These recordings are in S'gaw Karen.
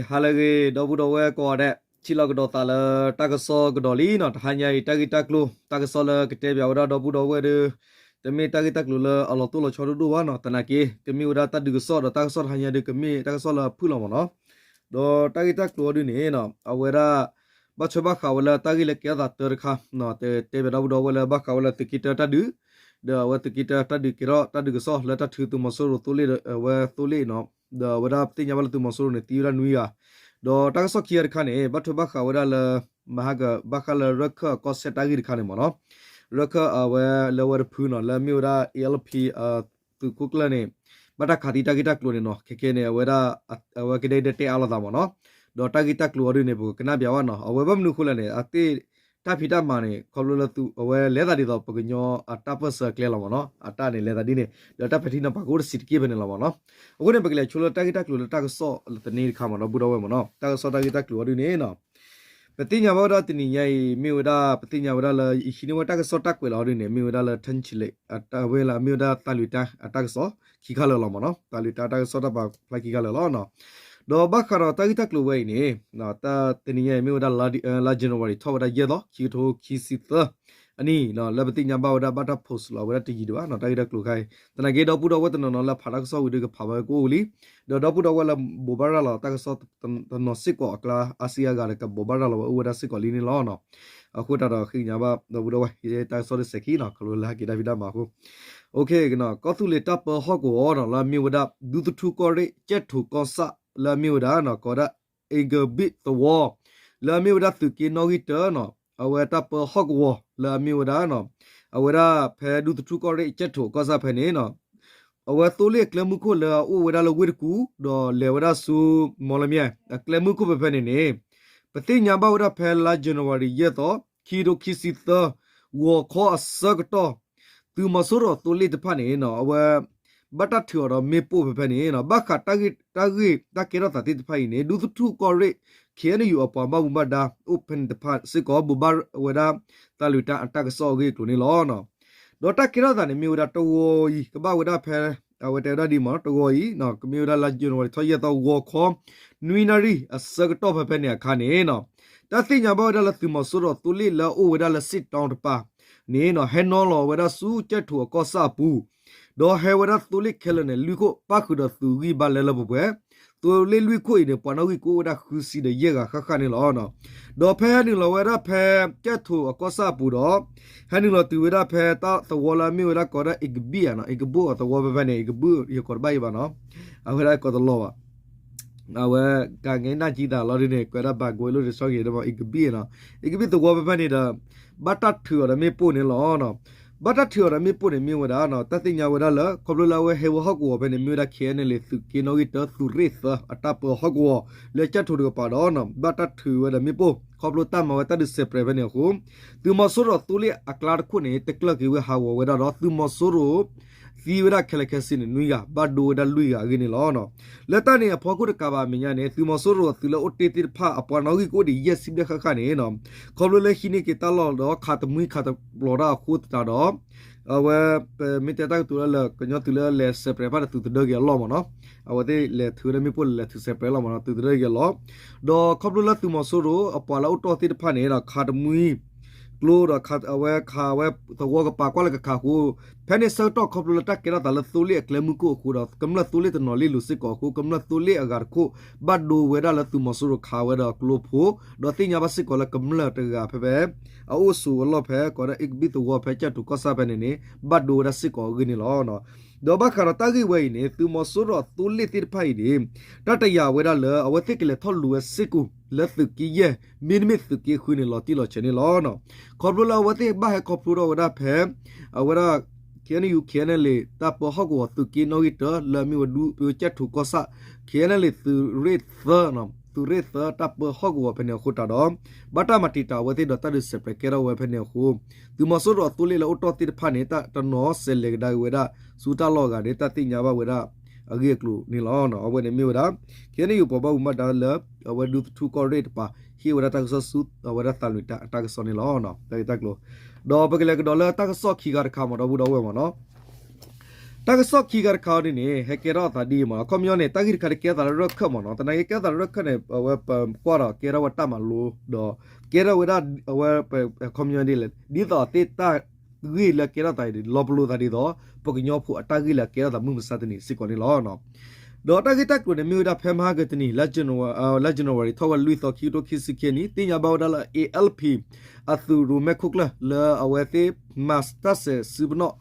ဟါလၢအဂ့ၤ ဒီပုၢ်ဒီဝဲၢ်ကိးဂၤဒဲး, ထံၣ်လိာ်ကဒီးသးလၢတၢ်ကစီၣ်ကဒီးလံနီၤ. တဟါညါအံၤ တၢ်ဂ့ၢ်တၢ်ကျိၤ တၢ်ကစီၣ်လၢကတဲပၠးဝဲဒၣ်ဒီပုၢ်ဒီဝဲၢ်ဒီး တမ့ၢ်တၢ်ဂ့ၢ်တၢ်ကျိၤလၢအလီၤတိၢ်လီၤဆီဒိၣ်ဒိၣ်ဘၣ်နီၤ. သနာ်က့ ကမ့ၢ်ဝဲဒၣ်တၢ်ဒုးကစီၣ်ဒီးတၢ်ကစီၣ်တဟါညါဒီး ကမ့ၢ်တၢ်ကစီၣ်လၢအဖုၣ်လီၤမ့ၢ်နီၤ. ဒီးတၢ်ဂ့ၢ်တၢ်ကျိၤအီၤဒုန့ၣ် အဝဲဒၣ် ဘၣ်ထွဲဘၣ်ဃးဝဲလၢတၢ်ဂ့ၢ်လၢကဲထီၣ်သးတၢတခါ တဲပၠးဒီပုၢ်ဒီဝဲၢ်လၢဘၣ်ဃးဝဲလၢသုးက့တၢတၢ်ဒုး, ဒီးအဝဲသုးက့တၢတၢ်ဒုးကဲထီၣ်တၢ်ဒုးကစီၣ်လၢတၢ်ထုးသုးမီၤစိရိၤသိလ့ၣ်ဒီးအဝဲသိလ့ၣ်နီၤ. ဒီးအဝဲဒၣ်ပသ့ၣ်ညါဘၣ်လၢသုးမီၤစိရိၤန့ၣ် သံဝဲဒၣ်နွံဂၤ, ဒီးတၢ်ကစီၣ်ခံဂၤတခါန့ၣ် ဘၣ်ထွဲဘၣ်ဃးဝဲဒၣ်လၢ မဟါကဘၣ်ဃးလၢရၢၢ်ခၢၣ်အကီၢ်စဲၣ်တၢ်ဂ့ၢ်တခါန့ၣ်မ့ၢ်နီၤ. ရၢၢ်ခၢၣ်အဝဲလၢဝဲတဖုနီၤ လၢအမ့ၢ်ဝဲဒၣ် ALP သုးခိၣ်ကျၢၢ်န့ၣ် ဘၣ်တၢ်ခးသံတၢ်ဂ့ၢ်တၢ်ကျိၤန့ၣ်နီၤ. ခဲကဲန့ၣ် အဝဲဒၣ် အဝဲကဒဲကဒဲတဲအါလိာ်သးမ့ၢ်နီၤ. ဒီးတၢ်ဂ့ၢ်တၢ်ကျိၤအီၤဒုန့ၣ် ပကကနၣ်ပၠးဘၣ်နီၤ. အဝဲဘၣ်မနုၤအဃိလဲၣ်န့ၣ် အသ့ၣ်တၢ်ဖံးတၢ်မၤန့ၣ် ခီဖျိလၢအဝဲလဲၤသးဒ်သိးပကညီအတၢ်ပၢၢ်ဆၢအကျဲလီၤမ့ၢ်နီၤ. အတၢ်န့ၣ်လဲၤသးဒ်န့ၣ် ဒီးတၢ်ပဲာ်ထံနီၤဖးကအိၣ်တဆံးတက့ၢ်ဖဲန့ၣ်လီၤမ့ၢ်နီၤ. အဃိန့ၣ် ပကလဲၤဆိလၢတၢ်ဂ့ၢ်တၢ်ကျိၤလၢတၢ်ကစီၣ်လၢသန့တခါမ့ၢ်နီၤ ဒီပုၢ်ဒီဝဲၢ်မ့ၢ်နီၤ. တၢ်ကစီၣ်တၢ်ဂ့ၢ်တၢ်ကျိၤအီၤဒုန့ၣ်နီၤ ပသ့ၣ်ညါဘၣ်ဝဲဒၣ်တနံၤညါအံၤ မ့ၢ်ဝဲဒၣ် ပသ့ၣ်ညါဝဲဒၣ်လၢ ယဟံးန့ၢ်ဝဲတၢ်ကစီၣ်တၢ်ကွဲးလီၤအီၤဒုန့ၣ် မ့ၢ်ဝဲဒၣ်လၢ ထၢၣ်ဆံးလ့း အဝဲလၢအမ့ၢ်ဝဲဒၣ်သးလွံၢ်တၢ်အတၢ်ကစီၣ်ခံခါလၢာ်လီၤမ့ၢ်နီၤ. သးလွံၢ်တၢ်အတၢ်ကစီၣ်တၢ်ပာ်ဖျါခံခါလၢာ်လီၤ. ဒီးဘၣ်ဃးဒီးတၢ်ဂ့ၢ်တၢ်ကျိၤဝဲအံၤန့ၣ် တနံၤညါအံၤမ့ၢ်ဝဲဒၣ် လါ January ထီၣ်ဝဲဒၣ်ယဲၢ်သီ ခံကထိခံဆံသၢအနံၣ် လၢပသ့ၣ်ညါဘၣ်ဝဲဒၣ် ဘၣ်တၢ် post လီၤဝဲဒၣ်တယံၤဒံးဘၣ်နီၤ တၢ်ဂ့ၢ်တၢ်ကျိၤခါအံၤ. သနာ်က့ဒီပုၢ်ဒီဝဲၢ်တနီၤနီၤလၢဖးတၢ်ကစီၣ်ဝံၤဒီးကဖးဝဲကအိၣ်ဝံၤလံ. ဒီးဒီပုၢ်ဒီဝဲၢ်လၢဘိးဘၣ်ရၤလီၤတၢ်ကစီၣ်တနီၤစ့ၢ်ကီးအကျါ အါစံအါဂၤဒီး ကဘိးဘၣ်ရၤလီၤဝဲအိၣ်ဝဲဒၣ်စ့ၢ်ကီးလံန့ၣ်လီၤ. အဃိသတးဒီးဃ့ကညးဘၣ်ဒီပုၢ်ဒီဝဲၢ် ယဲတၢ်ကစီၣ်တစဲးခံနီၤ ခီဖျိလၢဟဲက့ၤတၢ်ဖံးတၢ်မၤအဃိ ကီၢ်သူလ့ၤတၢ်ပၢဟီၣ်ကဝီၤနီၤ လၢအမ့ၢ်ဝဲဒၣ် ဒူသထူကီၢ်ရ့ၣ် ကၠဲၣ်ထိၣ်ကီၢ်ဆၣ် လၢအမ့ၢ်ဝဲဒၣ် ကိးဝဲဒၣ် Exhibit သဝီ လၢအမ့ၢ်ဝဲဒၣ်သုးက့နီၣ်ဂံၢ်တၢနီၤ အဝဲတၢ်ပၢဟီၣ်ကဝီၤ လၢအမ့ၢ်ဝဲဒၣ် အဝဲဒၣ်ဖဲဒူသထူကီၢ်ရ့ၣ် ကၠဲၣ်ထိၣ်ကီၢ်ဆၣ်ဖဲန့ၣ် အဝဲသိလ့ၣ်အကျဲမုၢ်ခိၣ်လၢအအိၣ်ဝဲဒၣ်လၢဝ့ၢ်တကူၣ် ဒီးလဲၤဝဲဒၣ်ဆူ မီလမၠဲၣ် အကျဲမုၢ်ခိၣ်ဖဲဖဲန့ၣ်န့ၣ် ပသ့ၣ်ညါဘၣ်ဝဲဒၣ်ဖဲလါ January ယဲၢ်သီ ခံကထိခံဆံသၢ ဂီၤခီအဆၢကတီၢ် သုးမီၤစိရိၤသိလ့ၣ်တဖၣ်န့ၣ် အဝဲ ဘၣ်တၢ်ထုးအီၤဒီးမ့ၣ်ပိၢ်ဖဲဖဲန့ၣ် ဘၣ်ဃးတၢ်ဂ့ၢ်တၢ်ဂ့ၢ်တၢ်ကဲထီၣ်သးသ့ၣ်တဖၣ်အံၤန့ၣ် ဒူသထူကီၢ်ရ့ၣ် ခ့ၣ်အဲၣ်ယူၣ် အပှၤဘၣ်မူဘၣ်ဒါအိၣ်ဖဲန့ၣ်တဖၣ်စ့ၢ်ကီး ဘိးဘၣ်ဝဲဒၣ် သးလွံၢ်တၢ်အတၢ်ကစီၣ်အဂ့ၢ်အကျိၤန့ၣ်လီၤ. ဒီးတၢ်ကဲထီၣ်သးန့ၣ်မ့ၢ်ဝဲဒၣ်တဂီၤအံၤ ကဘၣ်ဝဲဒၣ်ဖဲ အဝဲတဲဝဲဒၣ်ဒ်မ့ၢ်တဂီၤအံၤ ကမ့ၢ်ဝဲဒၣ်လါ January ထီၣ်ယဲၢ်သီ ဂီၤခီ နွံနၣ်ရံၣ်အဆၢကတီၢ်ဖဲဖဲန့ၣ်အခါန့ၣ် တၢ်သ့ၣ်ညါဘၣ်ဝဲဒၣ်လၢသုးမီၤစိရိၤသိလ့ၣ်လၢအအိၣ်ဝဲဒၣ်လၢ စစ်တောင်း တပၤန့ၣ် ဟဲနီၤလီၤဝဲဒၣ်ဆူကၠဲၣ်ထိၣ်အကီၢ်ဆၣ်အပူၤ ဒီးဟဲဝဲဒၣ်သိလ့ၣ်ခဲလၢာ်န့ၣ် လွံၢ်ခိၣ် ပၣ်ဃုာ်ဒီးသုးဂံၢ်ဘါလၢလၢပှဲၤပှဲၤ, သိလ့ၣ်လွံၢ်ခိၣ်အံၤန့ၣ် ပှၤနီၣ်ဂံၢ်ကအိၣ်ဝဲဒၣ်ဃုဆံဒီးယဲၢ်ဂၤဃၣ်ဃၣ်န့ၣ်လီၤ. ဒီးဖဲဟဲနုာ်လီၤဝဲဒၣ်ဖဲကၠဲၣ်ထိၣ်အကီၢ်ဆၣ်အပူၤဒီး ဟဲနုာ်လီၤတုၤဝဲဒၣ်ဖဲတၢ်သဝီလၢအမ့ၢ်ဝဲဒၣ်ကိးဝဲဒၣ် Exhibit နီၤ Exhibit အသဝီဖဲဖဲန့ၣ် Exhibit ယကိးတဘၣ်အံၤဘၣ်နီၤ အဝဲဒၣ်ကိးတလီၤဘၣ် အဝဲကၤငဲနၢ်ကံသးလီၤဒ်န့ၣ် ကွဲးဒၣ်ဘၣ်ကွဲးလိာ်တဆီဂ့ၤဒီး Exhibit နီၤ Exhibit သဝီဖဲဖဲန့ၣ်ဒီး ဘၣ်တၢ်ထုးအီၤဒီးမ့ၣ်ပိၢ်န့ၣ်လီၤ. ဘၣ်တၢ်ထုးအီၤဒီးမ့ၣ်ပိၢ်န့ၣ်မ့ၢ်ဝဲဒၣ် တၢ်သ့ၣ်ညါဝဲဒၣ်လၢ ခီဖျိလၢအဝဲဟဲဝဲဟီၣ်ကဝီၤဖဲန့ၣ် မ့ၢ်ဝဲဒၣ် KNLA သုးက့နီၣ်ဂံၢ်တၢ သုးရ့ၣ်သၢ အတၢ်ပၢဟီၣ်ကဝီၤ လၢကၠဲၣ်ထိၣ်တကပၤဒီး ဘၣ်တၢ်ထုးဝဲဒီးမ့ၣ်ပိၢ် ခီဖျိတၢ်မၤဝဲတၢ်ဒုးစဲးပြဲးဖဲန့ၣ်အဃိ သုးမီၤစိရိၤသိလ့ၣ်အကျါတခိၣ်န့ၣ် တကျၢၢ်က့ၤဝဲဟးဂီၤဝဲဒၣ်ဒီး သုးမီၤစိရိၤ သံဝဲဒၣ်ခဲလၢာ်ခဲဆ့န့ၣ် နွံဂၤ ဘၣ်ဒိဝဲဒၣ်လွံၢ်ဂၤအဂ့ၢ်န့ၣ်လီၤ. လၢတၢ်န့ၣ်အဖီခိၣ်တကးဘၣ်အမဲာ်ညါန့ၣ် သုးမီၤစိရိၤအသုးလၢအိၣ်တ့ၢ်သ့ၣ်တဖၣ် အပှၤနီၣ်ဂံၢ်ကအိၣ်ဒံးယဲၢ်ဆံဘျဲၣ်ဃၣ်ဃၣ်န့ၣ် ခီဖျိလၢဟံးန့ၢ်က့ၤတၢ်လီၢ်ဒီးခးတမှံခးတပျီၤတၢ်အဃိသတးဒီး အဝဲ ပမ့ၢ်တဲတၢ်ကတိၤလၢလၢ ကညီသုးလၢလဲၤစဲးပြဲးဖၣ်ဒီးသုးသဒၢက့ၤအလီၢ်မ့ၢ်နီၤ, အဝဲသ့ၣ်လဲၤထုးဝဲဒၣ်မ့ၣ်ပိၢ်လဲၤလဲၤထုးစဲးပြဲးလီၢ်မ့ၢ်နီၤ သုးသဒၢက့ၤအလီၢ်, ဒီးခီဖျိလၢသုးမီၤစိရိၤအပှၤလၢအိၣ်တီၢ်သ့ၣ်တဖၣ်န့ၣ်ဒီး ခးတမှံ ကျိဒီးအဝဲခးဝဲသဝီကပၤကွၢ်လၢကခးအဃိ, ဖဲန့ၣ်ဆၢကတီၢ်ခီဖျိလၢတၢ်ကဲထီၣ်သးလၢသိလ့ၣ်အကျဲမုၢ်ခိၣ်အဃိဒီး ကမျၢၢ်သိလ့ၣ်တနီၤလ့ၣ်လိၤစ့ၢ်ကီးအဃိ ကမျၢၢ်သိလ့ၣ်အဂၤတခိၣ် ဘၣ်ဒိဝဲဒၣ်လၢသုးမီၤစိရိၤခးဝဲဒီးကျိဖိ, ဒီးသ့ၣ်ညါဘၣ်စ့ၢ်ကီးလၢကမျၢၢ်တဂၤဖဲဖဲ အအိၣ်ဆိးအလီၢ်ဖဲ ကိးဒၣ် အ့ကဘံၣ်သဝီဖဲကၠဲၣ်ထူၣ်ကီၢ်ဆၣ်ဖဲန့ၣ်န့ၣ် ဘၣ်ဒိဝဲဒၣ်စ့ၢ်ကီးအဂ့ၢ်န့ၣ်လီၤ. ဒီးဘၣ်ဃးဒီးတၢ်ဂ့ၢ်ဝဲအံၤန့ၣ် သုးမီၤစိရိၤအသိလ့ၣ်သ့ၣ်တဖၣ်အံၤန့ၣ် တၢ်တယာ်ဝဲဒၣ်လၢ အဝဲသ့ၣ်ကလဲၤထီၣ်လူၤဝဲစ့ၢ်ကီး လၢသုးက့ယဲၢ် မ့တမ့ၢ်သုးက့ဃုန့ၣ် လီၤတံၢ်လီၤဆဲးန့ၣ်လီၤ. ခီဖျိလၢအဝဲသ့ၣ်ဘၣ်ဟဲခီဖျိထီၣ်ဝဲဒၣ်ဖဲ အဝဲဒၣ် KNU KNLA တၢ်ပၢဟီၣ်ကဝီၤသုးက့နီၣ်ဂံၢ်တၢ လၢအမ့ၢ်ဝဲဒူပကၠဲၣ်ထူၣ်ကီၢ်ဆၣ် KNLA သုးရ့ၣ်သၢ သုးရ့ၣ်သၢတၢ်ပၢဟီၣ်ကဝီၤဖဲန့ၣ်အဃိတးဒီး ဘၣ်တၢ်မၤတံာ်တာ်အဝဲသ့ၣ်ဒီးတၢ်ဒုးစဲးပြဲးကဲထီၣ်ဝဲဖဲန့ၣ်အဃိ, သုးမီၤစိရိၤအသိလ့ၣ်လၢအိၣ်တီၢ်သ့ၣ်တဖၣ်န့ၣ် တနီၤစဲးလဲၤကဒါက့ၤဝဲဒၣ် ဆူတၢ်လီၢ်အဂၤန့ၣ် တၢ်သ့ၣ်ညါဘၣ်ဝဲဒၣ်အဂ့ၢ်အကျိၤန့ၣ်လီၤ. အဝဲန့ၣ်မ့ၢ်ဝဲဒၣ် KNU ပှၤဘၣ်မူဘၣ်ဒါလၢ အဝဲဒူသထူကီၢ်ရ့ၣ်တပၤ ဟ့ၣ်ဝဲဒၣ်တၢ်ကစီၣ်ဆူ အဝဲဒၣ်သးလွံၢ်တၢ်အတၢ်ကစီၣ်န့ၣ်လီၤ. တၢ်ဂ့ၢ်တၢ်ကျိၤ ဒီးပကလဲၤကဒီးလၢတၢ်ကစီၣ်ခံခါတခါမ့ၢ်ဒီပုၢ်ဒီဝဲၢ်မ့ၢ်နီၤ တၢ်ကစီၣ်ခံခါတခါအံၤဒ်န့ၣ် ဟဲကဲထီၣ်အသးဒ်အံၤမ့ၢ်နီၤ. အခီပညီန့ၣ် တၢ်ဂ့ၢ်တခါန့ၣ် ကဲထီၣ်သးလၢရၢၢ်ခၢၣ်မ့ၢ်နီၤ. သနာ်က့ကဲထီၣ်သးလၢရၢၢ်ခၢၣ်န့ၣ် အဝဲပကွၢ်ဒီးကဲထီၣ်ဝဲတၢ်မၤလိ ဒီးကဲထီၣ်ဝဲဒၣ်အဝဲ အခီပညီဒ်လဲၣ် ဒ်သိးအသ့ၣ်တၢ်ဂ့ၢ်လၢကဲထီၣ်သးအံၤ လီၤပလိာ်သးဒ်သိး ပကညီဖိအတၢ်ဂ့ၢ်လၢကဲထီၣ်သးမုၢ်မဆါတနံၤစ့ၢ်ကီးန့ၣ်လီၤ. ဒီးတၢ်ဂ့ၢ်တၢ်ကျိၤန့ၣ် မ့ၢ်ဝဲဒၣ်ဖဲမဟါကတနံၤ လါ January ထီၣ်ဝဲလွံၢ်သီ ခံကထိခံဆံခံနံၣ် သ့ၣ်ညါဘၣ်ဝဲဒၣ်လၢ A L P အသုးရိၣ်မဲခိၣ်ကျၢၢ် လၢအဝဲသ့ၣ်မၤတၢ်စဲးစုပနီၣ်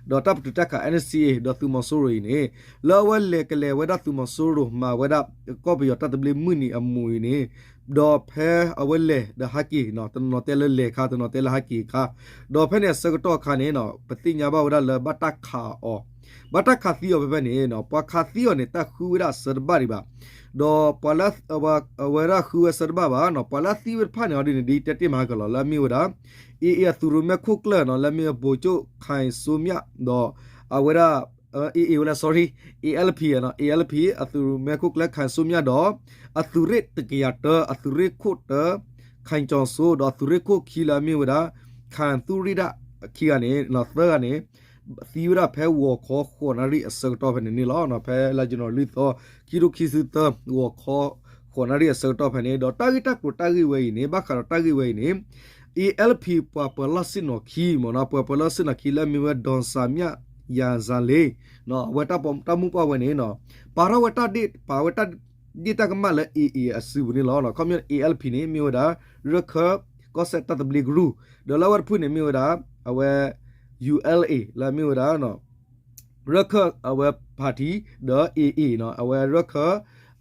ဒီးတၢ်ပတုာ်တၢ်ခး N C A ဒီးသုးမီၤစိရိၤအံၤန့ၣ် လၢအဝဲလဲၤကလဲၤဝဲဒၣ်သုးမီၤစိရိၤ မၤဝဲဒၣ်ကီၢ်ပယီၤတၢ်သဘျ့မုၢ်နံၤအမူးအံၤန့ၣ် ဒီးဖဲအဝဲလဲၤဒီးဟဲက့ၤ တနီၤတဲလၢလဲၤခါ တနီၤတဲလၢဟဲက့ၤခါ ဒီးဖဲန့ၣ်အဆၢကတီၢ်အခါန့ၣ် ပသ့ၣ်ညါဘၣ်ဝဲဒၣ်လၢဘၣ်တၢ်ခးအီၤ ဘၣ်တၢ်ခးသံအီၤဖဲဖဲန့ၣ် ပှၤခးသံအီၤန့ၣ် တၢ်ဃုဝဲဒၣ်အဆၢတဘၣ်ဒံးဘၣ် ဒီးပှၤလၢ အဝဲဒၣ်ဃုဝဲအဆၢတဘၣ်ဘၣ် ပှၤလၢအသံဝဲတဖၣ်န့ၣ်အီၤဒ်န့ၣ် ဒ်တဲတ့ၢ်မၤဟးကလီၤ လၢအမ့ၢ်ဝဲဒၣ် A A အသုးရိၣ်မဲခိၣ်ကျၢၢ်နီၤ လၢအမ့ၢ် ဗိုလ်ချုပ် ခိုင်စိုးမြတ် ဒီးအဝဲဒၣ် A A ဝဲလၢ sorry A L P နီၤ A L P အသုးရိၣ်မဲခိၣ်ကျၢၢ် ခိုင်စိုးမြတ် ဒီး အသုးရ့ၣ်တကယၤတၢ အသုးရ့ၣ်ခိၣ်တၢ ခိုင်ကျော်စိုး ဒီးအသုးရ့ၣ်ခိၣ်ခံလၢအမ့ၢ်ဝဲဒၣ် ခိုင်သုရိဒၣ် ခံဂၤန့ၣ် သၢဂၤန့ၣ် သံဝဲဒၣ်ဖဲဂီၤခီဃိးနၣ်ရံၣ်အဆၢကတီၢ်ဖဲန့ၣ်န့ၣ်လီၤ. ဖဲလါ January လွံၢ်သီ ခံကထိခံဆံသၢ ဂီၤခီဃိးနၣ်ရံၣ်အဆၢကတီၢ်ဖဲန့ၣ် ဒီးတၢ်ဂ့ၢ်တၢ်ကျိၤတၢ်ဂ့ၢ်ဝဲအံၤန့ၣ် ဘၣ်ဃးဒီးတၢ်ဂ့ၢ်ဝဲအံၤန့ၣ် A L P ပှၤပၢၤလီၢ်ဆ့ၣ်နီၤခံမ့ၢ်နီၤ ပှၤပၢၤလီၢ်ဆ့ၣ်နီၤခံလၢအမ့ၢ်ဝဲ ဒေါ်စံမြတ်ရာဇာလင်း အဝဲတၢ်မူပှၢ်ဝဲန့ၣ် ပာ်ထီၣ်ဝဲတၢ်ဒ့ၣ် ပာ်ဝဲတၢ်ဒ့ၣ်တၢ်ကမၣ်လၢ A A အစုပူၤန့ၣ်လီၤ. ခီပညီ A L P န့ၣ် မ့ၢ်ဝဲဒၣ် ရၢၢ်ခၢၣ်ကီၢ်စဲၣ်တၢ်သဘျ့ကရူၢ် ဒီးလၢအဝဲတဖုန့ၣ်မ့ၢ်ဝဲဒၣ် အဝဲ U L A လၢအမ့ၢ်ဝဲဒၣ် ရၢၢ်ခၢၣ်အဝဲ party ဒီး A A နီၤ အဝဲရၢၢ်ခၢၣ်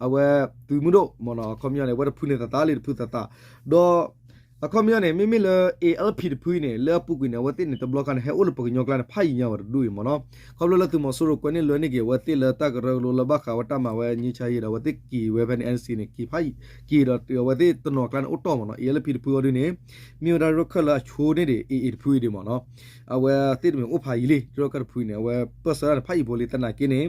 အဝဲသုးမုၢ်ဒိၣ်မ့ၢ်နီၤ အခီပညီန့ၣ် အဝဲတဖုန့ၣ်သးသးလံတဖုသးသး ဒီး အခီပညီန့ၣ် မ့မ့ၢ်လၢ A L P တဖုအံၤန့ၣ် လၢအပူၤကွံာ်န့ၣ် အဝဲသ့ၣ်န့ၣ် တဘျီခါန့ၣ် ဟဲအိၣ်လၢပှၤကညီကျါန့ၣ် ဖးယံၤညါဝဲတဒူၣ်အံၤမ့ၢ်နီၤ ခီဖျိလၢသုးမီၤစိရိၤကွဲန့ၢ်လွဲန့ၢ်က့ၤ အဝဲသ့ၣ်လၢတၢ်ကရၢကရိလၢဘၣ်ဃးဝဲတၢ်မၤဝဲ ငြိမ်းချမ်းရေး ဒီး အဝဲသ့ၣ်က့ၤဝဲဖဲန့ၣ် N C A န့ၣ် က့ၤဖးယံၤ က့ၤဒီးအဝဲသ့ၣ်တနီၤကျါန့ၣ် အိၣ်တီၢ်မ့ၢ်နီၤ A L P တဖုအံၤဒ်န့ၣ် မ့ၢ်ဝဲဒၣ်ရၢၢ်ခၢၣ်လၢအဆိန့ၢ်ဒံး A A တဖုအံၤဒ်မ့ၢ်နီၤ အဝဲသ့ၣ်တမ့ၢ်အိၣ်ဖးယံၤလံ ရၢၢ်ခၢၣ်တဖုအံၤန့ၣ် အဝဲပၢၢ်ဆၢတၢ်န့ၣ် ဖးယံၤဖိလံ သနာ်က့န့ၣ်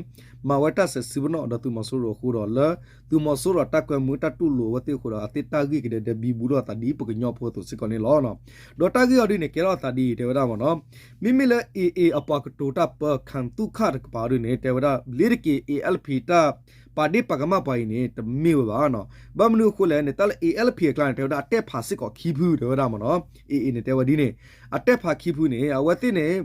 မၤဝဲတၢ်စဲးစုပနီၣ်ဒီးသုးမီၤစိရိၤအဃိဒီး လၢသုးမီၤစိရိၤအတၢ်ကွဲမုာ်တၢ်တူၢ်လိာ်အဝဲသ့ၣ်အဃိဒီး အသ့ၣ်တၢ်ဂ့ၢ်ကဒဲကဒဲဘံဘူလိာ်သးဒ်ပှၤကညီဖိအသိးစ့ၢ်ကီးန့ၣ်လီၤ. ဒီးတၢ်ဂ့ၢ်အံၤဒ်န့ၣ် ကဲထီၣ်အသးဒ်အံၤ တဲဝဲဒၣ်မ့ၢ်နီၤ မ့မ့ၢ်လၢ A A အပှၤကတိၤတၢ်ပၢ ခိုင်သုခ တကပၤဒ်န့ၣ် တဲဝဲဒၣ် လ့ၤတက့ၤ A L P တၢ်ပာ်ဒ့ၣ်ပာ်ကမၣ်ပှၤအံၤန့ၣ် တမ့ၢ်ဝဲဘၣ်နီၤ ဘၣ်မနုၤအဃိလဲၣ်န့ၣ် တၢ်လၢ A L P အကျါန့ၣ် တဲဝဲဒၣ်အတဲၣ်ဖးစ့ၢ်ကီးခံဖု တဲဝဲဒၣ်မ့ၢ်နီၤ A A န့ၣ် တဲဝဲဒ်န့ၣ် အတဲၣ်ဖးခံဖုန့ၣ် အဝဲသ့ၣ်န့ၣ်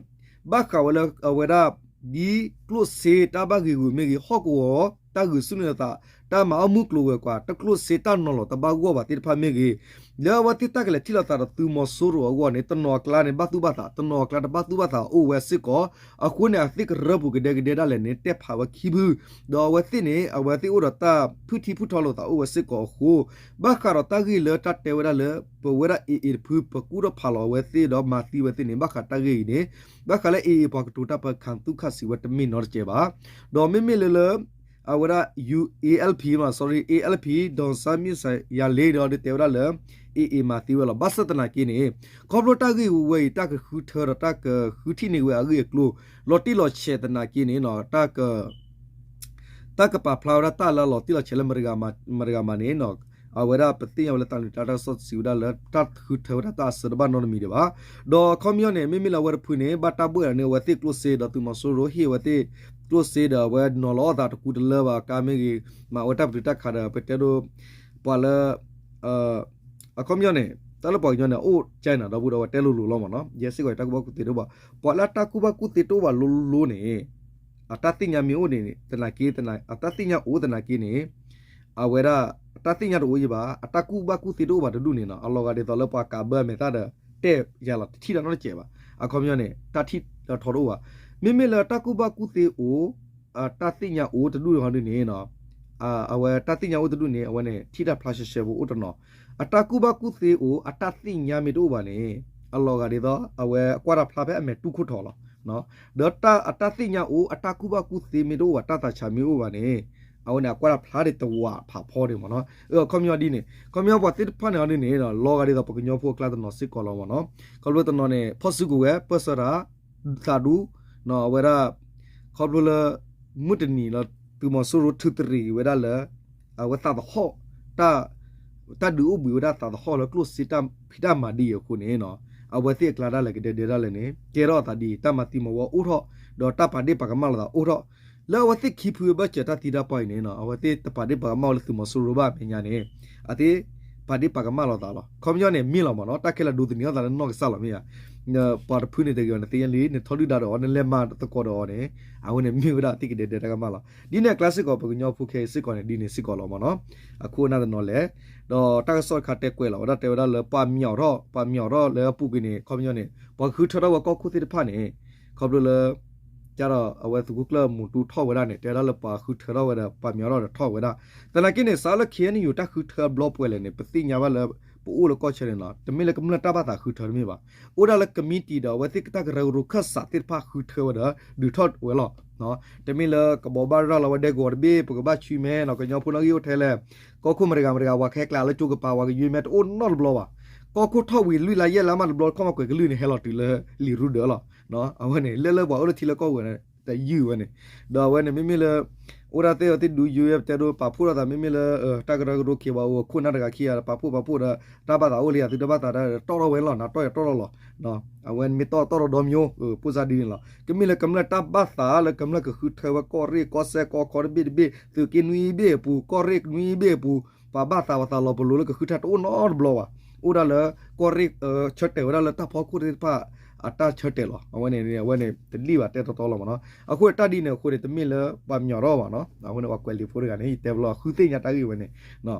ဘၣ်ဃးဝဲလၢအဝဲဒၣ် ဒ်ကျိၣ်စ့တၢ်ဘၣ်ဂ့ၤဂုာ်မ့ၢ်ဂ့ၤ ဟီၣ်ကဝီၤတၢ်ဂုာ်ဆူၣ်န့ၢ်သး တၢ်မၤအီၣ်မုၢ်ကျိၤဝဲၤကွာ် တၢ်ကျိၣ်စ့တၢ်နီၤလီၤတဘၣ်ဂီၢ်ဘၣ်သ့ၣ်တဖၣ်မ့ၢ်ဂ့ၤ လၢအဝဲသ့ၣ်တၢ်ကလဲၤထံၣ်လိာ်သးဒီးသုးမီၤစိရိၤအဂီၢ်န့ၣ် တနီၤအကျါန့ၣ် ဘၣ်သူၣ်ဘၣ်သး တနီၤအကျါတဘၣ်သူၣ်ဘၣ်သးအိၣ်ဝဲစ့ၢ်ကီး အဃိန့ၣ် အသ့ၣ်ကရၢပူၤကဒဲကဒဲဒၣ်လဲာ်န့ၣ် တဲၣ်ဖးဝဲခံဖု ဒီးအဝဲသ့ၣ်န့ၣ် အဝဲသ့ၣ်အိၣ်ဒီးတၢ်ဖုၣ်ထံဖုၣ်ထီလိာ်သးအိၣ်ဝဲစ့ၢ်ကီးအဃိ ဘၣ်ဃးဒီးတၢ်ဂ့ၢ်လၢတၢ်တဲဝဲဒၣ်လၢ ပဝဲဒၣ် A A တဖု ပကူၣ်ထီၣ်ဖးလီၤအဝဲသ့ၣ်ဒီးမၤသံဝဲသ့ၣ်န့ၣ် ဘၣ်ဃးတၢ်ဂ့ၢ်အံၤန့ၣ် ဘၣ်ဃးလၢ A A ပှၤကတိၤတၢ်ပၢ ခိုင်သုခ စံးဝဲတမ့ၢ်နီတစဲးဘၣ်. ဒီးမ့မ့ၢ်လၢလၢ အဝဲဒၣ် A L P မ့ၢ် sorry A L P ဒေါ်စံမြင့်ရာဇာလင်း ဒီးတဲဝဲဒၣ်လၢ A A မၤသံဝဲလီၤ. ဘၣ်ဆၣ်သနာ်က့န့ၣ် ခီဖျိတၢ်ဂ့ၢ်ဝဲအံၤ တၢ်ကဃုထၢဒီးတၢ်ကဃုထံၣ်န့ၢ်ဝဲအဂ့ၢ်အကျိၤ လီၤတံၢ်လီၤဆဲးသနာ်က့န့ၣ် တၢ်က တၢ်ကပာ်ဖျါဝဲဒၣ်တၢ်လၢအလီၤတံၢ်လီၤဆဲးလၢမတၤတဂၤမးန့ၣ် အဝဲဒၣ်ပသ့ၣ်ညါဝဲလၢတၢ်နုာ်တၢ်တၢ်ကစီၣ်စံးဝဲဒၣ်လၢ တၢ်ဃုထၢဝဲဒၣ်တၢ်အဆၢတဘၣ်နီတမံၤဒံးဘၣ်. ဒီးအခီပညီန့ၣ် မ့မ့ၢ်လၢအဝဲတဖုန့ၣ် ဘၣ်တၢ်ဘှဲၣ်လီၤန့ၢ်အဝဲသ့ၣ်ကျိၣ်စ့ဒီးသုးမီၤစိရိၤဟ့ၣ်အဝဲသ့ၣ်ကျိၣ်စ့ဒီးအဝဲနီၤလီၤအီၣ်သးတကူတလၢဘၣ် ကါမ့ၢ်ဂ့ၤ မၤဝဲတၢ်ပတုာ်တၢ်ခးဒီး ပတဲဒိ ပှၤလၢ အခီပညီန့ၣ် တၢ်လၢပှၤကညီန့ၣ် အိၣ်ကဲနၤဒီပုၢ်ဒီဝဲၢ်တဲလိၤလိၤလီၤမ့ၢ်နီၤ ယဲစ့ၢ်ကီးတၢ်ကူၣ်ဘၣ်ကူၣ်သ့တအိၣ်ဘၣ် ပှၤလၢအတၢ်ကူၣ်ဘၣ်ကူၣ်သ့တအိၣ်ဘၣ်လိၤလိၤန့ၣ် အတၢ်သ့ၣ်ညါမ့ၢ်အိၣ်န့ၣ် သနာ်က့ အတၢ်သ့ၣ်ညါအိၣ်သနာ်က့န့ၣ် အဝဲဒၣ် အတၢ်သ့ၣ်ညါတအိၣ်ယံၤဘၣ် အတၢ်ကူၣ်ဘၣ်ကူၣ်သ့တအိၣ်ဘၣ်တဒူၣ်န့ၣ်နီၤ အလီၤဂာ်ဒ်သိးလၢပှၤကးဘၢအမဲာ်သၣ်ဒီး တဲယၤလီၤတထံၣ်တၢ်နီတစဲးဘၣ် အခီပညီန့ၣ် တၢ်ထံၣ်လီၤထီတအိၣ်ဘၣ် မ့မ့ၢ်လၢတၢ်ကူၣ်ဘၣ်ကူၣ်သ့အိၣ် အတၢ်သ့ၣ်ညါအိၣ်တဒူၣ်ဟီဒ်န့ၣ် အဝဲတၢ်သ့ၣ်ညါအိၣ်တဒူၣ်န့ၣ် အဝဲန့ၣ် ထံၣ်တၢ်ဖျါရှဲရှဲဖိအိၣ်တနီၤ အတၢ်ကူၣ်ဘၣ်ကူၣ်သ့အိၣ် အတၢ်သ့ၣ်ညါမ့ၢ်တအိၣ်ဘၣ်န့ၣ် အလီၤဂာ်ဒ်သိး အဝဲအကွၢ်တၢ်ဖျါဖဲအမဲာ်တူၢ်ခိၣ်ထီၣ်လီၤ ဒီးအတၢ်သ့ၣ်ညါအိၣ် အတၢ်ကူၣ်ဘၣ်ကူၣ်သ့မ့ၢ်တအိၣ်ဘၣ် တၢ်သးဆးမ့ၢ်အိၣ်ဘၣ်န့ၣ် အဝဲန့ၣ် အကွၢ်တၢ်ဖျါဒ်တဝးဖးဖီဒံးမ့ၢ်နီၤ အခီပညီဒ်န့ၣ် ခီပညီပှၤသ့ၣ်တဖၣ်န့ၣ်ဟီဒ်န့ၣ် လီၤဂာ်ဒ်သိးပှၤကညီဖိအကျါတနီၤစ့ၢ်ကီးလီၤမ့ၢ်နီၤ ခီဖျိတနီၤန့ၣ် ဖီၣ်စုကဝဲၤ ပၢၢ်ဆၢတၢ် သးဒူ အဝဲဒၣ် ခီဖျိလၢ မုၢ်တနံၤလၢ သုးမီၤစိရိၤထုးတရံးက့ၤဝဲဒၣ်လၢ အဝဲသးသဟီၣ် တၢ်ဒုးအိၣ်ဘှံးဝဲဒၣ်သးသဟီၣ်လၢကျိၣ်စ့တၢ်ဖံးတၢ်မၤဒ်အံၤအဃိန့ၣ် အဝဲသ့ၣ်အကျါဒၣ်လဲာ်ကဒဲကဒဲဒၣ်လဲာ်န့ၣ် ကဲထီၣ်အသးဒ်အံၤ တၢ်မၤသံမၤဝီအိၣ်ထီၣ် ဒီးတၢ်ပာ်ဒ့ၣ်ပာ်ကမၣ်လိာ်သးအိၣ်ထီၣ်, လၢအဝဲသ့ၣ်ခံဖုအဘၢၣ်စၢၤတၢ်သံတၢ်ပှၢ်အံၤန့ၣ် အဝဲသ့ၣ်တပာ်ဒ့ၣ်ပာ်ကမၣ်ဝဲလၢသုးမီၤစိရိၤဘၣ်အမဲာ်ညါန့ၣ် အသ့ၣ်ပာ်ဒ့ၣ်ပာ်ကမၣ်လိာ်သးလီၤ. ခီပညီန့ၣ်မ့ၢ်လီၤမ့ၢ်နီၤ, တၢ်ခဲလၢာ်ဒိးသန့ၤအီၣ်သးလၢနီၢ်ကစၢ်လီၤမ့ၢ်ဧါ. ပှၤတဖုန့ၣ်တဂ့ၤဘၣ်န့ၣ် သ့ၣ်ညါလံ, နထီဒုၣ်ဒါဒီးအီၤ နလဲၤမၤသကိးဒီးအီၤန့ၣ် အဝဲန့ၣ်မ့ၢ်ဝဲဒၣ်သ့ၣ်ကဒဲဒဲတၢ်ကမၣ်လီၤ. ဒ်န့ၣ်အကျါစ့ၢ်ကီး ပှၤကညီဖိခဲအံၤစ့ၢ်ကီးန့ၣ် ဒ်န့ၣ်စ့ၢ်ကီးလီၤမ့ၢ်နီၤ. အခိၣ်အနၢ်တနီၤလဲၣ်, ဒီးတၢ်ကစီၣ်တခါတဲကွဲးလီၤဝဲဒၣ် တဲဝဲဒၣ်လၢပှၤမၠီၤထီၣ် ပှၤမၠီၤထီၣ်လၢအပူၤကွံာ်န့ၣ် ခီပညီန့ၣ် ပှၤကဃုထၢထီၣ်ဝဲကီၢ်ခိၣ်သ့ၣ်တဖၣ်န့ၣ် ခီဖျိလၢ ကဒီးအဝဲသုးခိၣ်ကျၢၢ်မူတူၢ်ထီၣ်ဝဲဒၣ်န့ၣ် တဲဝဲဒၣ်လၢပှၤဃုထၢထီၣ်ဝဲဒီး ပှၤမၠီၤထီၣ်ဒီးထီၣ်ဝဲဒၣ်. သနာ်က့န့ၣ် စးလၢ ခ့ၣ်အဲၣ်ယူၣ် တၢ်ဃုထၢဘျီပှဲၤလဲၣ်န့ၣ် ပသ့ၣ်ညါဘၣ်လၢ ပအိၣ်လၢကီၢ်ဆၢန့ၣ်လီၤ. တမ့ၢ်လၢကမျၢၢ်တၢ်ဘၣ်သးဃုထၢတမ့ၢ်ဘၣ်. အိၣ်ဒၣ်လၢကမံးတံာ်ဒီးအဝဲသ့ၣ်တၢ်ကရၢကရိခၢၣ်စးသ့ၣ်တဖၣ်ဃုထၢဝဲဒီး ဒုးထီၣ်ဝဲလီၤ. တမ့ၢ်လၢကဘိးဘၣ်ရၤလီၤဝဲဒဲကဝီၤတဘ့ၣ် ပကဘၣ်ဆူမဲနီၤ ကညီဖိလၢအဂ့ၢ်အိၣ်ထဲလဲၣ်, ကီၢ်ခိၣ်မတဂၤမတဂၤ ပှၤကဟဲကျဲလၢကၠိကပၤ ပှၤကယွ့မဲတအိၣ်နီတဘျီဘၣ်. ကီၢ်ခိၣ်ထီၣ်ဝံၤလွံၢ်လါယဲၢ်လါမးတဘျီ ခီမ့ၢ်ကွဲးကလုၢ်န့ၣ် ဟဲလီၤတုၤလၢလံာ်ရူဒၢးလီၤ. အဝဲန့ၣ် လၢလၢပှၤအိၣ်လၢထံလၢကီၢ်ဝဲန့ၣ် တယုၢ်ဝဲန့ၣ်, ဒီးအဝဲန့ၣ် မ့မ့ၢ်လၢ အိၣ်ဒၣ်သ့ၣ်အီၤသ့ၣ်ဒုးယုၢ် ပတဲဒိပာ်ဖှိၣ်ထီၣ်သး မ့မ့ၢ်လၢ တၢ်ကရၢကရိ ခ့ၣ်ဝါအိၣ် ခိၣ်နၢ်တဂၤခံဂၤ ပာ်ဖှိၣ်ပာ်ဖှိၣ်ဒီး တၢ်ဘၣ်သးအိၣ်လံ သုတၢ်ဘၣ်သးတၢ်တီၢ်ထီၣ်ဝဲလီၤ နတီၢ်ယတီၢ်ထီၣ်လီၤ. အဝဲမ့ၢ်တီၢ်တီၢ်ထီၣ်ဒီမံၤ ပိၢ်စၢ်ဒ်န့ၣ်လီၤ. ကမ့ၢ်လၢကမျၢၢ်တၢ်ဘၣ်သးလၢကမျၢၢ်ကဃုထၢဝဲကီၢ်ရ့ၣ်ကီၢ်စဲၣ်ကီၢ်ခီတဘ့ၣ်တဘ့ၣ် သုးက့နွံဘ့ၣ်အပူၤ ကီၢ်ရ့ၣ်နွံဘ့ၣ်အပူၤ ပှၤဘၣ်သးပှၤသးလီၤပလိာ်လၢကဃုထၢတအိၣ်နီတဘျီဘၣ်. အိၣ်ဒၣ်လၢ ကီၢ်ရ့ၣ် ဆၢတဲာ်ဝဲဒၣ်လၢတၢ်ဖီခိၣ်သ့ၣ်တဖၣ် အတၢ်ဆၢတဲာ်လီၤ. အဝဲန့ၣ် အဝဲန့ၣ် တလံၣ်ဘၣ်တဲတီတီလီၤမ့ၢ်နီၤ. အဃိန့ၣ်တၢ်ဒ်န့ၣ်အဃိန့ၣ် တမ့ၢ်လၢပှၤမၠီၤထီၣ်ဘၣ်နီၤ. အဃိန့ၣ် ပှၤကွဲးလံာ်ဖိတဂၤန့ၣ် ယတဲဘျီ ဃုသ့ၣ်ညါတၢ်ဂ့ၢ်ဝဲန့ၣ်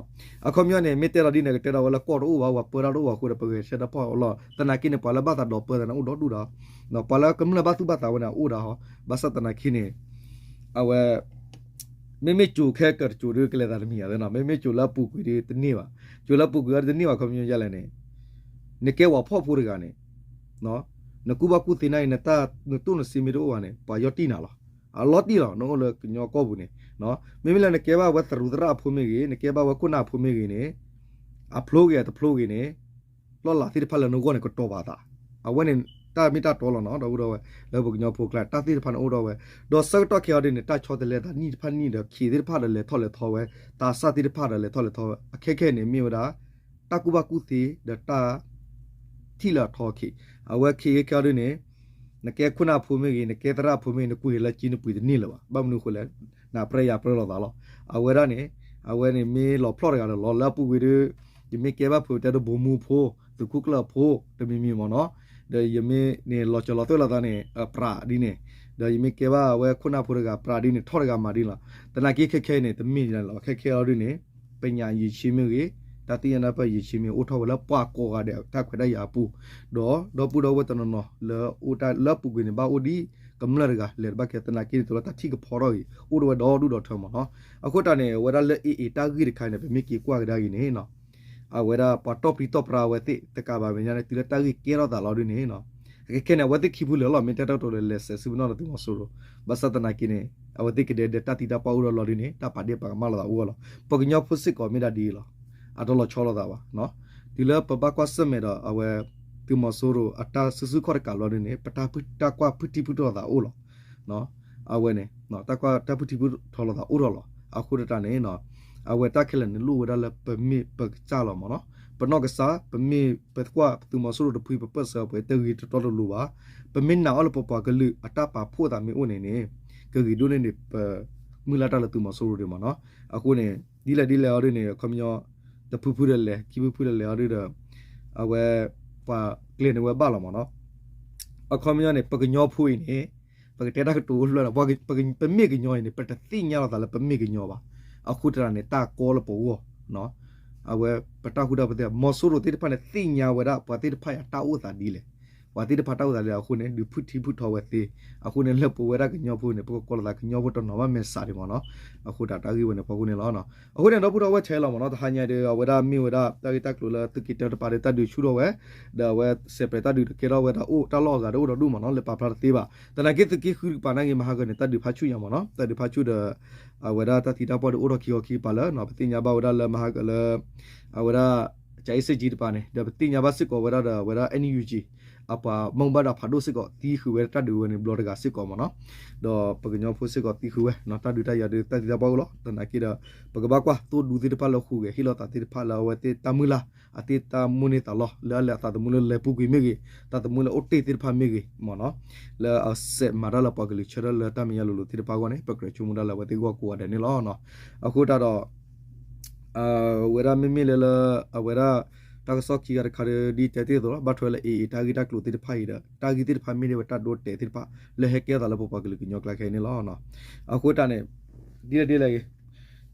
အခီပညီန့ၣ် မ့ၢ်တဲဒီးဒ်န့ၣ် ကတဲဒီးဝဲလၢကီၢ်တအိၣ်ဘၣ် ပှၤပၢတၢ်တအိၣ်ဘၣ်အဃိဒီး ပဂဲၤဆၢထၢၣ်ဖီၣ်အီၤလီၤ. သနာ်က့န့ၣ် ပှၤလၢဘၣ်သးဒီးပၢသးန့ၣ်အိၣ်ဒီဒူၣ်ဒီး ပှၤလၢကမျၢၢ်ဘၣ်သူၣ်ဘၣ်သးဝဲန့ၣ် အအိၣ်ဒၣ်ဟီ. ဘၣ်ဆၣ်သနာ်က့န့ၣ် အဝဲ မ့မ့ၢ်ကၠိၤခဲကၢၤတကၠိၤဒုးကလဲၤသးတမံၤဧါသနီၤ. မ့မ့ၢ်ကၠိၤလၢအပူၤကွံာ်ဒုးတန့ၢ်ဘၣ်. ကၠိၤလၢအပူၤကွံာ်အီၤဒုးတန့ၢ်ဘၣ် ခီပညီယဲလဲၣ်န့ၣ် နကဲဝဲဖှီၣ်ဖိတဂၤန့ၣ် နကူၣ်ဘၣ်ကူၣ်သ့န့ၣ် နတိၢ်နစ့မ့ၢ်တအိၣ်ဘၣ်န့ၣ် ပှၤယီၢ်တံၢ်နၤလီၤ. အလီၤတံၢ်လီၤ နအိၣ်လၢကညီကီၢ်ပူၤန့ၣ်. မ့မ့ၢ်လၢနကဲဘၣ်ဝဲသရူးသရၣ်အဖိမ့ၢ်ဂ့ၤ နကဲဘၣ်ဝဲခိၣ်နၢ်အဖိမ့ၢ်ဂ့ၤန့ၣ် အဖျိဂ့ၤအတဖျိဂ့ၤန့ၣ် လီၢ်လၤသ့ၣ်တဖၣ်လၢနဂီၢ်န့ၣ် ကတီၤဘၣ်သး. အဝဲန့ၣ် တၢ်မ့ၢ်တၢ်တီလီၤနီၤ ဒီပုၢ်ဒီဝဲၢ် လၢပကညီဖိကျါ တၢ်သ့ၣ်တဖၣ်န့ၣ်အိၣ်ဒီးဝဲ ဒီးဆၢကတီၢ်ခဲအံၤဒ်န့ၣ် တၢ်ဆီတလဲသးနံၣ်တဖၣ်နံၣ်ဒီး ခ့ၣ်သ့ၣ်တဖၣ်ဒီးလဲၤထီၣ်လဲၤထီဝဲ သးစၢ်သ့ၣ်တဖၣ်ဒီးလဲၤထီၣ်လဲၤထီဝဲ အခဲခဲအံၤန့ၣ် မ့ၢ်ဝဲဒၣ် တၢ်ကူၣ်ဘၣ်ကူၣ်သ့ဒီးတၢ် ထံၣ်လၢအထီခံ အဝဲခ့ၣ်ဂ့ၤခဲအံၤဒ်န့ၣ် နကဲခိၣ်နၢ်အဖိမ့ၢ်ဂ့ၤ နကဲသရၣ်အဖိမ့ၢ်ဂ့ၤ နကွံာ်လၢက့နပှ့ၤတန့ၢ်လၢၤဘၣ်. ဘၣ်မနုၤအဃိလဲၣ် နပြၢယၤပြၢလိာ်သးလီၤ. အဝဲဒၣ်န့ၣ် အဝဲန့ၣ်မ့ၢ်လီၤဖျီၣ်တဂၤဒီးလီၤ လၢအပူၤကွံာ်ဒီး ယမ့ၢ်ကဲဘၣ်ဖုးတဲဒိ ဗိုလ်မှူးဖိ သုးခိၣ်ကျၢၢ်အဖိ တမံၤမံၤမ့ၢ်နီၤ. ဒီးယမ့ၢ်န့ၣ် လီၤစၢၤလီၤသွဲၣ်လိာ်သးန့ၣ် ပြးဒ်န့ၣ် ဒီးယမ့ၢ်ကဲဘၣ်ဝဲခိၣ်နၢ်ဖိတဂၤ ပြးဒ်န့ၣ် ထီၣ်တဂၤမးဒ်လီၤ. သနာ်က့ခဲခဲအံၤန့ၣ် တမ့ၢ်ဒ်န့ၣ်လီၤ. ခဲခဲအံၤဒ်န့ၣ် ပညာရည် မ့ၢ်ဂ့ၤ တၢ်သ့ၣ်ညါနၢ်ပၢၢ် ရည် မ့ၢ်ဂ့ၤ အိၣ်ထီၣ်ဝဲလၢပှၤကိးဂၤဒဲးတၢ်ခွဲးတၢ်ယာ်အပူၤ ဒီးဒီပုၢ်ဒီဝဲၢ်တနီၤနီၤလၢအိၣ်တၢ်လၢအပူၤကွံာ်န့ၣ် ဘၣ်အိၣ်ဒ်ကမျၢၢ်တဂၤလဲၤတဘၣ်ကဲ သနာ်က့န့ၣ် တုၤလၢတၢ်ထံၣ်ကဖီထီၣ်ဂ့ၤ အိၣ်ဒၣ်ဝဲဒီဒူၣ်ဒီထၢမ့ၢ်နီၤ. အဃိတၢ်န့ၣ် အဝဲဒၣ်လၢအ့ၣ်အ့ၣ်တၢ်ဂ့ၢ်တခါန့ၣ် ပမ့ၢ်က့ၤကွၢ်ကဒါက့ၤန့ၣ် အဝဲဒၣ်ပှၤတီၢ်ပြံတီၢ်ပြါအဝဲသ့ၣ်တကးဘၣ်မဲာ်ညါန့ၣ် တုၤလၢတၢ်ဂ့ၢ်ကဲထီၣ်သးလီၤဒ်န့ၣ် ခဲခဲန့ၣ် အဝဲသ့ၣ်ခံဖုလၢာ်လီၤ မ့ၢ်တဲတၢ်ကတိၤလၢလဲၤစဲးဆူပနီၣ်လၢသုးမီၤစိရိၤ ဘၣ်ဆၣ်သနာ်က့န့ၣ် အဝဲသ့ၣ်ကဒဲဒဲတၢ်သံတၢ်ပှၢ်အိၣ်ဒီးလီၤဒ်န့ၣ် တၢ်ပာ်ဒ့ၣ်ပာ်ကမၣ်လိာ်သးအိၣ်လီၤ. ပှၤကညီဖိစ့ၢ်ကီးမ့ၢ်ဒၣ်ဒ်အံၤလီၤ. အတလီၤဆီလိာ်သးဘၣ်. တုၤလၢပဘၣ်ကွၢ်ဆၢၣ်မဲာ်ဒီးအဝဲ သုးမီၤစိရိၤအတၢ်စုဆူၣ်ခီၣ်တကးဘျီဒ်န့ၣ် ပတၢ်ကွၢ်ဖုၣ်ထံဖုၣ်ထီလိာ်သးအိၣ်လီၤ. အဝဲန့ၣ် တၢ်ကွၢ်တၢ်ဖုၣ်ထံဖုၣ်ထီလိာ်သးအိၣ်ထီၣ်လီၤ. အဃိတၢ်န့ၣ် အဝဲတၢ်ခဲလၢာ်န့ၣ်လိၣ်ဝဲဒၣ်လၢပမ့ၢ်ပကစၢ်လီၤမ့ၢ်နီၤ. ပနီၢ်ကစၢ် ပမ့ၢ်ပကွၢ်သုးမီၤစိရိၤတဖု ပပၢၢ်ဆၢပှဲၤတဂ့ၤတတီတလိၤဘၣ်. ပမ့ၢ်နာ်အီၤလၢပပှၤကလုာ်အတၢ်ပာ်ဖှိၣ်သးမ့ၢ်အိၣ်န့ၣ်န့ၣ် ကဂ့ၤဒိၣ်န့ၢ်န့ၣ် ပမုၢ်လၢ်တၢ်လၢသုးမီၤစိရိၤဒံးမ့ၢ်နီၤ. အဃိန့ၣ် ဒ်လဲၣ်ဒ်လဲၣ်အီၤဒ်န့ၣ် အခီပညီ တဖုဖုဒီးလဲၤ ခံဖုဖုဒီးလဲၤအီၤဒ်ဒီး အဝဲ ပှၤကျဲၤန့ၢ်ဝဲဘၣ်လီၤမ့ၢ်နီၤ. အခီပညီန့ၣ် ပကညီဖိအံၤန့ၣ် ပကတဲတၢ်ကတိၤအိၣ်ဖျၢၣ်ဒီး ပမ့ၢ်ကညီအံၤန့ၣ် ပတသ့ၣ်ညါလိာ်သးလၢပမ့ၢ်ကညီဘၣ်. အဃိတၢ်န့ၣ် တၢ်ကီလၢပဂီၢ် အဝဲ ပတၢ်ဃူတၢ်ဖိးသ့ၣ် မီၤစိရိၤသ့ၣ်တဖၣ်န့ၣ် သ့ၣ်ညါဝဲဒၣ် ပှၤသ့ၣ်တဖၣ်အံၤ တၢ်အိၣ်သးဒ်လဲၣ်, ပှၤသ့ၣ်တဖၣ်တၢ်အိၣ်သးဒ်လဲၣ်အဃိန့ၣ် ဒုးဖုၣ်ထံဖုၣ်ထီဝဲသ့. အဃိန့ၣ် လၢပဝဲဒၣ်ကညီဖိန့ၣ် ပကကိးလိာ်သးကညီဖိတနီၤဘၣ်မဲာ်ဆှးဒံးမ့ၢ်နီၤ. အဃိတၢ်တၢ်ဂ့ၢ်ဝဲန့ၣ် ဖီခိၣ်န့ၣ်လီၤ. အဃိန့ၣ် ဒီပုၢ်ဒီဝဲၢ်ထဲလီၤမ့ၢ်နီၤ, တဟါညါဒီး အဝဲဒၣ်မ့ၢ်ဝဲဒၣ် တၢ်ဂ့ၢ်တၢ်ကျိၤလၢသုးက့တၢတပၤဒီး တၢ်ဒုးဆူၣ်ထီၣ်ဝဲ, ဒီးအဝဲစဲးပြဲးတၢ်ဒုးတကဲထီၣ်ဝဲဒၣ်အိၣ် တၢ်လီၢ်အဂၤဒီးအိၣ်ဒီးဒူၣ်မ့ၢ်နီၤ, လဲၤပာ်ဖျါတသ့ဘၣ်. သနာ်က့သုးက့ဃုကပၤနာ်က့ မဟါကန့ၣ် တၢ်ဒုးဖးဆူၣ်ညါမ့ၢ်နီၤ, တၢ်ဒုးဖးဆူၣ်ဒီး အဝဲဒၣ်တၢ်သံတၢ်ပှၢ်ဒီးအိၣ်ထီၣ်ခံခီခံကပၤလၢ ပသ့ၣ်ညါဘၣ်ဝဲဒၣ်လၢမဟါကလၢ အဝဲဒၣ် ကၠၤအ့စ့ၣ်ကၠံတပၤန့ၣ် ဒီးပသ့ၣ်ညါဘၣ်စ့ၢ်ကီးဝဲဒၣ်ဒီး အဝဲဒၣ် NUG အပှၤဘၣ်မူဘၣ်ဒါဖးဒိၣ်စ့ၢ်ကီး သံဃုာ်ဝဲတၢ်ဒုးဝဲန့ၣ် ဘျီတဂၤစ့ၢ်ကီးမ့ၢ်နီၤ. ဒီးပကညီဖိစ့ၢ်ကီးသံဃုာ်ဝဲနီၤ တၢ်ဒုးတၢ်ယၤဒုး တၢ်သံတၢ်ပှၢ်အိၣ်လီၤ. သနာ်က့ဒီး ပကဘၣ်ကွၢ်သိၣ်ဒူသ့ၣ်တဖၣ်လၢဟူးဂဲၤဟ့ၣ်လီၤသးသ့ၣ်တဖၣ်လၢအဝဲသ့ၣ်တၢ်မုၢ်လၢ် အသ့ၣ်တၢ်မိၣ်န့ၢ်သးလီ လၢအလဲၤအသးသမူလၢလဲၤပူၤကွံာ်မ့ၢ်ဂ့ၤ သးသမူလၢအိၣ်တ့ၢ်သ့ၣ်တဖၣ်မ့ၢ်ဂ့ၤမ့ၢ်နီၤ လၢအစဲးမၤတၢ်လၢပှၤကလုာ်ဆၢထၢၣ်လၢတၢ်မဲာ်ညါလိၤလိၤသ့ၣ်တဖၣ်အဂီၢ်န့ၣ် ပကြၢးဆိကမိၣ်တၢ်လၢအဝဲသ့ၣ်ဂီၢ်ကိးဂၤဒဲးန့ၣ်လီၤ. အဃိတၢ်ဒီး ဝဲဒၣ်မ့မ့ၢ်လၢလၢ အဝဲဒၣ် တၢ်ကစီၣ်ခံဂၤတခါဒီး ဒ်တဲတ့ၢ်အသိးလီၤ ဘၣ်ထွဲလၢ AA တၢ်ဂ့ၢ်တၢ်ကျိၤသ့ၣ်တဖၣ်အံၤဒီး တၢ်ဂ့ၢ်သ့ၣ်တဖၣ်မ့ၢ်ဒ်ဝဲတၢ်ဒိတဲာ်သ့ၣ်တဖၣ် လၢဟဲကဲထီၣ်သးလၢပပှၤကလုာ်ကညီကျါခဲအံၤန့ၣ်လီၤ. အဃိတၢ်န့ၣ် ဒ်လဲၣ်ဒ်လဲၣ်ဂ့ၤ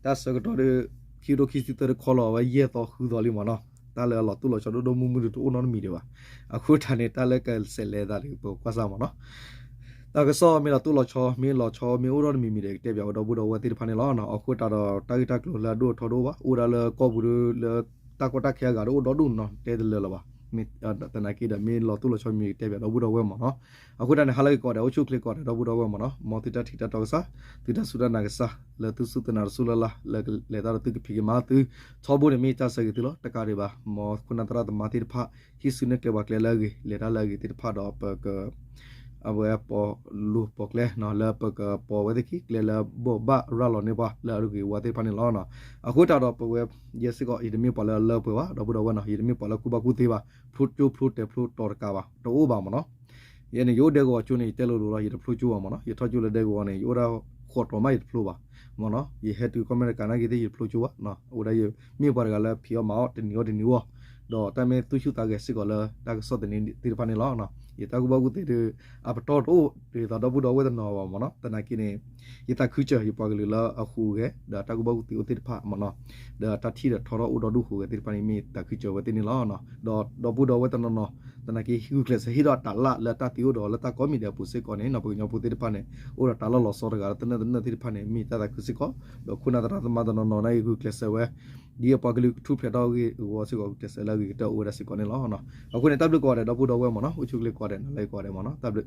တၢ်ဆၢကတီၢ်ဒီး ခံကထိခံဆံသၢတခီလီၤ အဝဲယဲၢ်သီဃုသီလံမ့ၢ်နီၤ တၢ်လၢအလီၤတိၢ်လီၤဆီဒိၣ်ဒိၣ်မုၢ်မုၢ်ဒီးတအိၣ်နီတမံၤဒံးဘၣ်. အဃိတၢ်န့ၣ် တၢ်လၢကဆဲးလဲၤသးဒီး ပကွၢ်စၢ်မ့ၢ်နီၤ တၢ်ကစီၣ်မ့ၢ်လီၤတိၢ်လီၤဆီ မ့ၢ်လီၤဆီ မ့ၢ်အိၣ်ထီၣ်တမံၤမံၤဒီး ကတဲပၠးဝဲဒီပုၢ်ဒီဝဲၢ်သ့ၣ်တဖၣ်န့ၣ်လီၤ. အဃိတၢ်ဒီး တၢ်ဂ့ၢ်တၢ်ကျိၤလၢအဒိၣ်အထီဒိၣ်ဘၣ် အိၣ်ဝဲဒၣ်လၢကီၢ်ပူၤဒီး လၢတၢ်ကီတၢ်ခဲအဂၤဒီးအိၣ်ဒီဒူၣ်နီၤ တဲတလၢလၢၤဘၣ်. သနာ်က့ဒီး မ့ၢ်လီၤတိၢ်လီၤဆီမံၤကတဲပၠးဒီပုၢ်ဒီဝဲၢ်မ့ၢ်နီၤ. အဃိတၢ်န့ၣ် ဟါလၢဂ့ၤကိးဂၤဒဲး အိၣ်ဆူၣ်အိၣ်ချ့ကိးဂၤဒဲး ဒီပုၢ်ဒီဝဲၢ်မ့ၢ်နီၤ မ်သုတၢ်ထံၣ်တၢ်တီကစၢ် သုတၢ်စူၢ်တၢ်နာ်ကစၢ် လၢသုစူၢ်သုနာ်တစူၢ်လၢ်လၢ် လၢကလဲၤတၢ်ဒီးသုကဖံးက့ၤမၤသု ထီဘိန့ၣ် မ့ၢ်တၢ်ဆၢဂ့ၤသုလီၤ တကးဒံးဘၣ် မ်ခိၣ်နၢ်သရၣ်သမါသ့ၣ်တဖၣ် ဟံးစုနဲၣ်ကျဲပှၤကျဲလၢအဂ့ၤ လဲၤတၢ်လၢအဂ့ၤသ့ၣ်တဖၣ်ဒီး ပက အဝဲပီၤလိၤပီၤကျဲ လၢပကပီၤဝဲသ့ၣ်ခံ ကျဲလၢဘိးဘၣ်ရၤလီၤန့ၢ်ပှၤလၢအဂ့ၤဝါသ့ၣ်တဖၣ်န့ၣ်လီၤ. အဃိတၢ်ဒီးပဝဲ ယဲစ့ၢ်ကီး ယတမ့ၢ်ပှၤလၢအလၢပှဲၤဘၣ် ဒီပုၢ်ဒီဝဲၢ်နီၤ ယတမ့ၢ်ပှၤလၢကူၣ်ဘၣ်ကူၣ်သ့ဘၣ် ဖျိကၠိဖျိတဲာ်ဖျိတီၤတကးဘၣ် တအိၣ်ဘၣ်မ့ၢ်နီၤ. ယဲန့ၣ် ယအိၣ်ဒဲကဝီၤကၠိန့ၣ် ယတဲလိၤလိၤလီၤ ယတဖျိကၠိဘၣ်မ့ၢ်နီၤ ယထီၣ်ကၠိလၢဒဲကဝီၤန့ၣ် ယအိၣ်ဒၣ်ဃိးတီၤမးယတဖျိဘၣ်မ့ၢ်နီၤ ယဟဲတုၤကီၢ်အမဲရကၤနာ်က့သ့ၣ် ယတဖျိကၠိဘၣ် အဝဲဒၣ်ယမ့ၢ်ပှၤတဂၤလၢဖံးအီၣ်မၤအီၣ်တနံၤအီၣ်တနံၤအီၣ် ဒီးတၢ်မ့ၢ်သူၣ်ဆူၣ်သးဂဲၤစ့ၢ်ကီးလၢတၢ်ကစီၣ်သန့သ့ၣ်တဖၣ်န့ၣ်လီၤ. ယတၢ်ကူၣ်ဘၣ်ကူၣ်သ့ဒီး အပတီၢ်တအိၣ်ဒ်သိးဒီပုၢ်ဒီဝဲၢ်တနီၤဘၣ်မ့ၢ်နီၤ သနာ်က့န့ၣ် ယသးခုစၢၤ ယပှၤကလုာ်လၢအဟူးဂဲၤ ဒီးတၢ်ကူၣ်ဘၣ်ကူၣ်သ့အိၣ်သ့ၣ်တဖၣ်မ့ၢ်နီၤ ဒီးတၢ်ထံၣ်ဒီးထီထီၣ်အိၣ်ဒီဒူၣ်ဟူးဂဲၤသ့ၣ်တဖၣ်န့ၣ် မ့ၢ်သးခုစၢၤဝဲသ့ၣ်န့ၣ်လီၤ. ဒီးဒီပုၢ်ဒီဝဲၢ်တနီၤနီၤ သနာ်က့ ဂုာ်ကျဲးစၢးဟ့ၣ်ဒီးတၢ်လၢ်လၢတၢ်သ့အိၣ်ဒီးလၢတၢ်ကိးမံၤဒဲးအပူၤစ့ၢ်ကီးန့ၣ် ပှၤကညီဖိသ့ၣ်တဖၣ်န့ၣ် အိၣ်ဒီးတၢ်လီၢ်လီၤဆီတဂၤလၢသနၢၣ်သနၢၣ်သ့ၣ်တဖၣ်န့ၣ် မ့ၢ်တၢ်သးခုစ့ၢ်ကီး ဒီးခိၣ်နၢ်သရၣ်သမါတနီၤနီၤန့ၣ် ဂုာ်ကျဲးစၢးဝဲ ဒ်အပှၤကလုာ်ကထူၣ်ဖျဲးထီၣ်အဂ့ၢ်အဂီၢ်စ့ၢ်ကီး ဂုာ်ကျဲးစၢးလၢအဂ့ၤကတၢၢ်အိၣ်ဝဲဒၣ်စ့ၢ်ကီးန့ၣ်လီၤ. အဃိန့ၣ် တၢ်ဘျုးကိးဂၤဒဲး ဒီပုၢ်ဒီဝဲၢ်မ့ၢ်နီၤ အိၣ်ဆူၣ်ချ့ကိးဂၤဒဲး နၤလၢကိးဂၤဒဲးမ့ၢ်နီၤ တၢ်ဘျုး